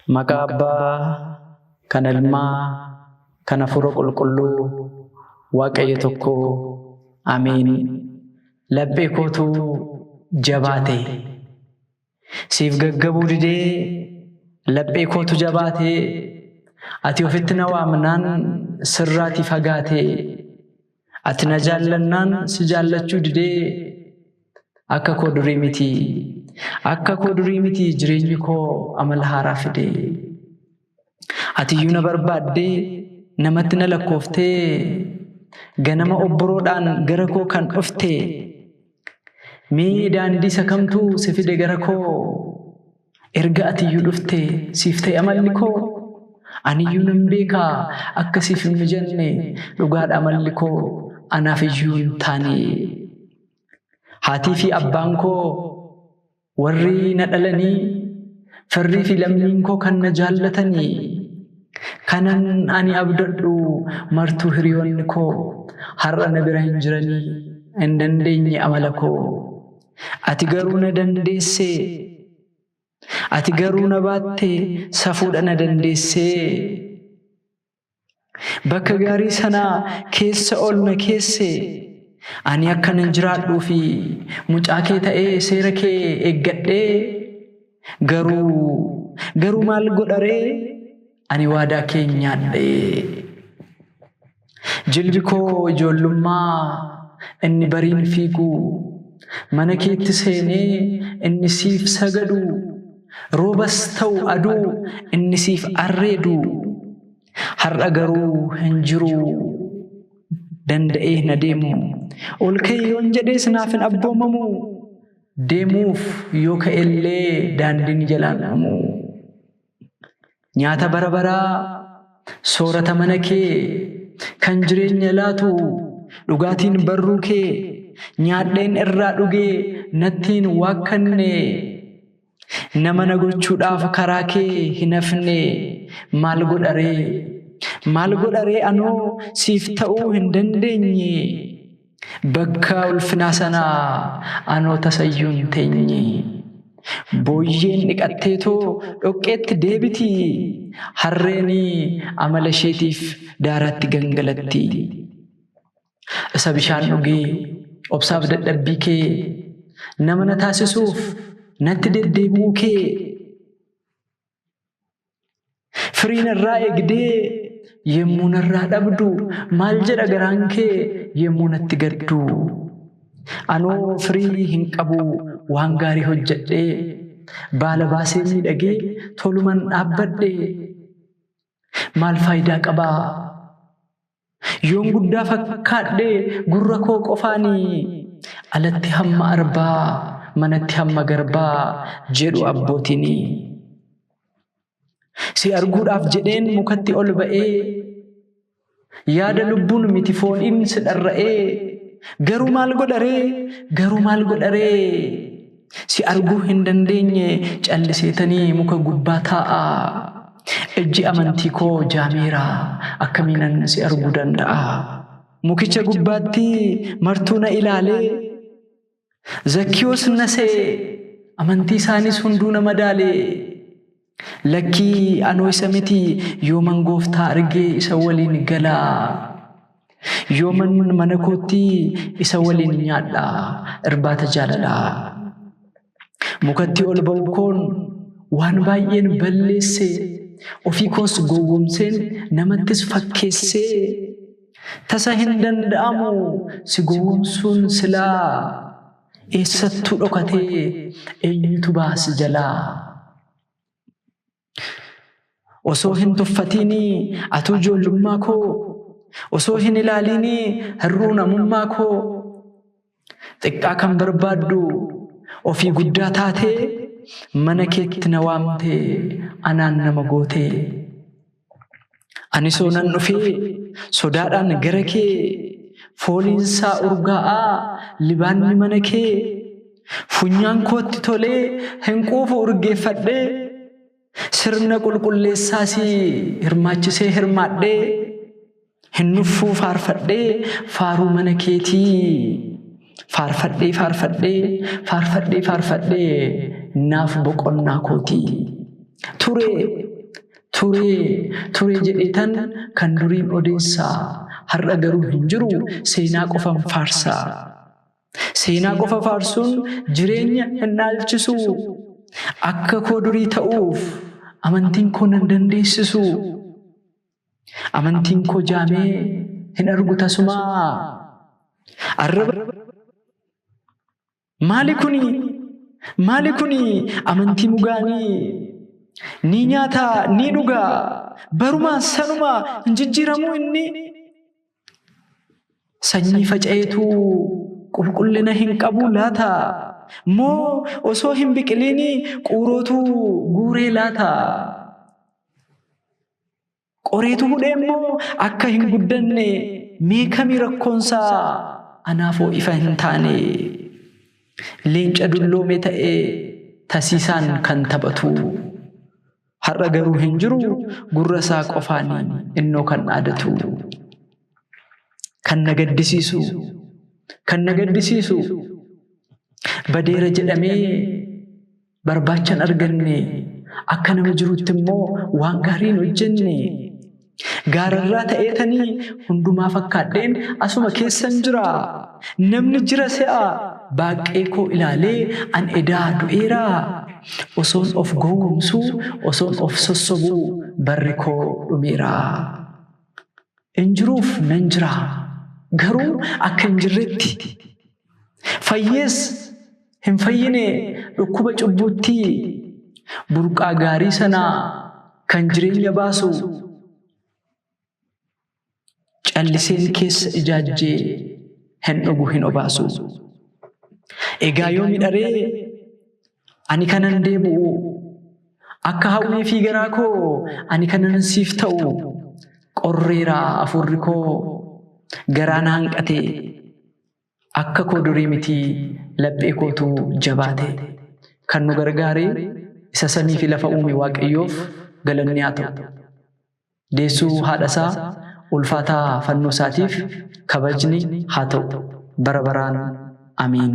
Maqaa Abbaa, kan Ilmaa, kan Hafuura Qulqulluu, Waaqayyo tokko. Ameen. Laphee kootu jabaate. Siif gaggabuu didee laphee kootu jabaate. Ati ofitti na waamnaan sirraatii fagaate. Ati na jaallannaan si jaallachuu didee akka koo durii miti. Akka koo durii miti jireenyi koo amala haaraa fide. Ati iyyuu na barbaaddee namatti na lakkooftee ganama obboroodhaan gara koo kan dhufte. Mee daandii isa kamtu si fide gara koo? Erga ati iyyuu dhufte siif ta'e amalli koo? Ani iyyuu nan beeka akka siif hin mijanne, dhugaadha amalli koo anaaf iyyuu hin taane. Haatii fi abbaan koo warri na dhalanii, firrii fi lammiin koo kan na jaallatanii, kanan ani abdadhu martuu hiriyoonni koo har'a na bira hin jiranii, hin dandeenye amala koo. Ati garuu na dandeesse, ati garuu na baatte, safuudha na dandeessee. Bakka gaarii sana keessa ol na keesse. Ani akkanan jiraadhuu fi mucaa kee ta'ee seera kee eeggadhee, garuu maal godharee ani waadaa kee nyaadhee. Jilbi koo ijoollummaa inni bariin fiigu, mana keetti seenee inni siif sagadu, roobas ta'u aduu inni siif arreedu, har'a garuu hin jiru danda'ee hin adeemu. Ol ka'e yoon jedhees naaf hin abboomamu. Deemuuf yoo ka'ellee daandiin jalaan dhumu. Nyaata bara baraa soorata mana kee kan jireenya laatu, dhugaatiin barruu kee nyaadheen irraa dhugee nattiin waakkanne, nama na gochuudhaaf karaa kee hin hafne. Maal godharee, maal godharee anoo siif ta'uu hin dandeenye? Bakka ulfinaa sana anoo tasayyuu hin teenye. Booyyeen dhiqatteetoo dhoqqeetti deebiti. Harreen amala isheetiif daaraatti gangalatti. Isa bishaan dhugee obsaaf dadhabbii kee nama na taasisuuf natti deddeebi'uu kee, firii narraa eegdee yemmuu narraa dhabdu, maal jedha garaan kee yemmuu natti gaddu? Anoo firii hin qabu waan gaarii hojjedhee, baala baasee miidhagee toluman dhaabbadhe. Maal faayidaa qabaa? Yoon guddaa fakkaadhe gurra koo qofaanii, alatti hamma arbaa manatti hamma garbaa jedhu abbootiin. Si arguudhaaf jedheen mukatti ol ba'ee, yaada lubbuun miti fooniin si dharra'ee, garuu maal godharee, garuu maal godharee si arguu hin dandeenye, calliseetanii muka gubbaa taa'a. Ijji amantii koo jaameera, akkamiinan si arguu danda'a? Mukicha gubbaatti martuu na ilaalee, Zakkiyoos na se'e, amantii isaanis hunduu na madaale. Lakkii, anoo isa miti, yooman gooftaa argee isa waliin gala. Yooman mana kootti isa waliin nyaadha irbaata jaalalaa. Mukatti ol ba'uu koon waan baay'een balleesse, ofii koos gowwomseen namattis fakkeessee, tasa hin danda'amu si gowwomsuun silaa, eessattuu dhokatee eenyutu ba'a si jalaa? Osoo hin tuffatiin atuu ijoollummaa koo, osoo hin ilaaliin hir'uu namummaa koo, xiqqaa kan barbaaddu ofii guddaa taatee mana keetti na waamte, anaan nama goote. Ani soonan dhufee sodaadhaan gara kee, fooliinsaa urgaa'aa libaanni mana kee funyaan kootti tolee hin quufu urgeeffadhee, sirna qulqulleessaas hirmaachisee hirmaadhee, hin nuffuu faarfadhee faaruu mana keetii, faarfadhee faarfadhee faarfadhee faarfadhee naaf boqonnaa kootii ture. Turee turee jedheetan kan duriin odeessaa har'a garuu hin jiru seenaa qofan faarsaa. Seenaa qofa faarsuun jireenya hin dhaalchisu. Akka koo durii ta'uuf amantiin koo nan dandeessisu. Amantiin koo jaamee hin argu tasumaa. Arraba Maali kuni? Maali kuni amantii mugaanii? Ni nyaata, ni dhuga, baruma sanuma hin jijjiiramuu inni? Sanyii faca'eetu qulqullina hin qabuu laata? Moo osoo hin biqiliini quurootu guuree laata? Qoreetu hudhee immoo akka hin guddanne mee kami rakkoonsaa anaafoo ifa hin taane. Leenca dulloome ta'e tasiisaan kan taphatu. Har'a garuu hin jiru gurra isaa qofaan innoo kan dhaadatu. Kan na gaddisiisu kan na gaddisiisu badeera jedhamee barbaacha hin arganne. Akka nama jiruutti immoo waan gaarii hin hojjenne. Gaararraa ta'eetanii hundumaa fakkaadheen asuma keessan jira. Namni jira se'a baaqqee koo ilaalee an edaa du'eera. Osoon of gowwoomsuu, osoon of sossobuu barri koo dhumeera. Hin jiruuf nan jira. Garuu akka hin jirretti. Fayyees hin fayyine dhukkuba cubbuuttii burqaa gaarii sanaa kan jireenya baasu calliseen keessa ijaajjee hin dhugu hin obaasu. Egaa yoo midharee ani kanan deebi'u akka hawwii fi garaa koo ani kanan siif ta'u qorreera hafuurri koo garaa na hanqate akka koo durii miti laphee kootu jabaate. Kan nu gargaare isa samii fi lafa uume Waaqayyoof galanni haa ta'u. Deessuu haadhasaa ulfaataa fannoo isaatiif kabajni haa ta'u. Bara baraan. Ameen.